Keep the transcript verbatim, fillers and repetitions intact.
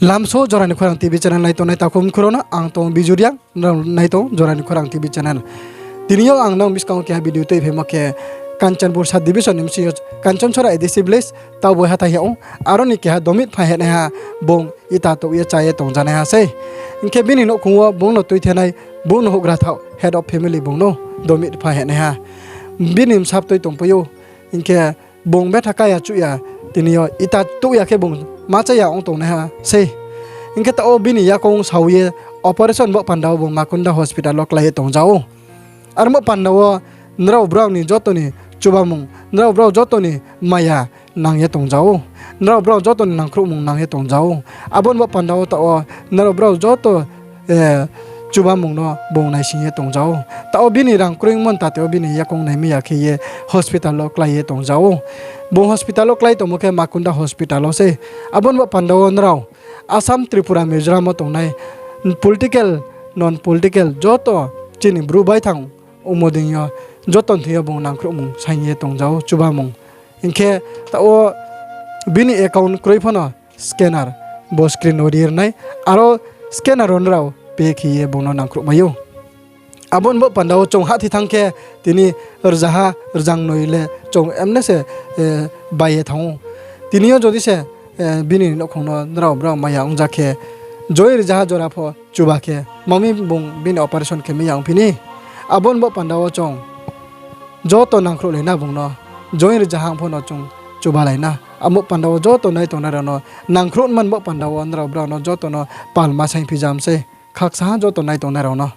Lamso Jorani Khorang TV channel nai tongnai takhu mkhu rao no ang tong Bijuriang, nrao nai tong Jorani Khorang TV channel. Tini yo ang nang buskang wo keha video tuiphaimo khe Kanchanpur sub division ni bsing yo Kanchonchora A D C village, Taoboi hathái hing ou, aro ni keha Domit pha hinaiha bung ita touh ye chá ye tongjanaiha sei. Hing khe bini nouhkhong wo bung no tuithenai, bung no houhgra thaoh head of family bung no Domit pha hinaiha. Bini bsa btui tongpai ou, hing khe bung betha kaya chuh ya, tini yo ita touh ya khe bung ma chá ya ong tongnaiha sei. Hing khe taoh wo bini yakoung sao ye operation bo panda wo bung Makunda hospital wo klái ye tongja ou. Aro bo panda wo nrao brao ni joto ni chubamung, nrao brao joto ni maya nang ye tongja ou. Nrao brao joto ni nangkhruhmung nang ye tongja ou. Abo ni bo panda wo taoh wo nrao brao joto chubamung no bung naising ye tongja ou. Taoh wo bini rang kroimo ni tate wo bini yakoung naimai ya khe ye hospital wo klái ye tongja ou. Bung hospital wo klái tongmo khe Makunda hospital wo sei. Abo ni bo panda wo nrao Assam, Tripura, Mizoram wo tongnai political, non political joto chini Bru baithang ongmo deing yo joto ni thing yo bung nangkhruhmung saing ye tongja ou, chubamung. Hing khe taoh wo bini account kroi phano scanner bo screen wo ri ri nai, aro scanner wo nrao pay khe ye bung no nangkhruhmai ou. Abo ni bo panda wo chung hahthi thanng khe tini rzaha rzangnoi le chung emne se bai ye thanng ou. Tini yo jodi se bini nouhkhong no nrao brao maya ongja khe, joi rzaha jora pho chuba khe, ma mi bung bini operation khe mai ya ongphi ni. Abo ni bo panda wo chung joto nangkhruhlai na bung no, joi rzaha ong pho no chung chubalai na. Abo panda wo joto nai tongnai rao no, nangkhruh man bo panda wo nrao brao no joto no palma saingphi jam sei, khaksaha joto nai tongnai rao no.